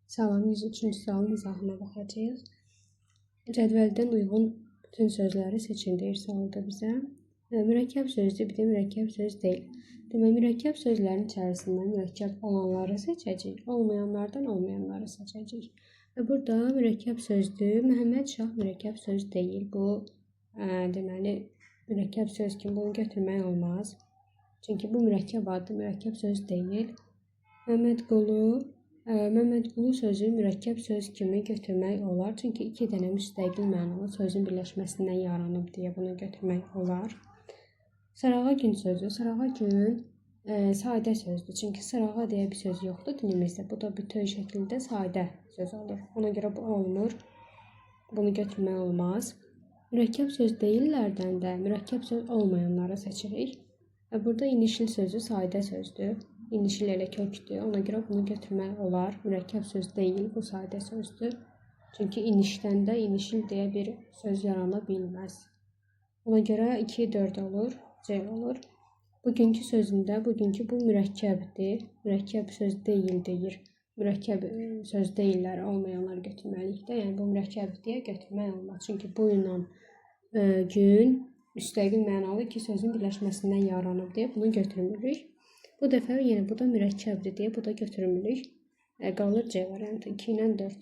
Salam, 103-cü sualın izahına baxacağıq. Cədvəldən uyğun bütün sözləri seçin deyir sualda bizə. Mürəkkəb sözdür, bir də mürəkkəb söz deyil. Demək, mürəkkəb sözlərin içərisindən mürəkkəb olanları seçəcəyik, olmayanlardan olmayanları seçəcəyik. Və burada mürəkkəb sözdür. Məhəmməd Şah mürəkkəb söz deyil. Bu, deməli, mürəkkəb söz kimi bunu götürmək olmaz. Çünki bu mürəkkəb addır, mürəkkəb söz deyil. Məmmədqulu, Məmmədqulu sözü mürəkkəb söz kimi götürmək olar. Çünki iki dənə müstəqil mənalı sözün birləşməsindən yaranıb deyə bunu götürmək olar. Sırağa gün sözü. Sırağa gün sadə sözdür. Çünki sırağa deyə bir söz yoxdur dilimizdə. Bu da bütöv şəkildə sadə söz olur. Ona görə bu olmur. Bunu götürmək olmaz. Mürəkkəb söz deyillərdən də mürəkkəb söz olmayanları seçirik. Və burada inişil sözü sadə sözdür. İnişil elə kökdür. Ona görə bunu götürmək olar. Mürəkkəb söz deyil, bu sadə sözdür. Çünki inişdən də inişil deyə bir söz yarana bilməz. Ona görə 2, 4 olur, C olur. Bugünkü sözündə bugünkü bu mürəkkəbdir. Mürəkkəb söz deyil deyir. Mürəkkəb söz deyillər, olmayanları götürməliyik də. Yəni bu mürəkkəb deyə götürmək olmaz. Çünki bu ilə gün müstəqil mənalı iki sözün birləşməsindən yaranıb deyə bunu götürmürük. Bu dəfə yenə bu da mürəkkəbdir deyə bu da götürmürük. Qalır C variantı 2 ilə 4.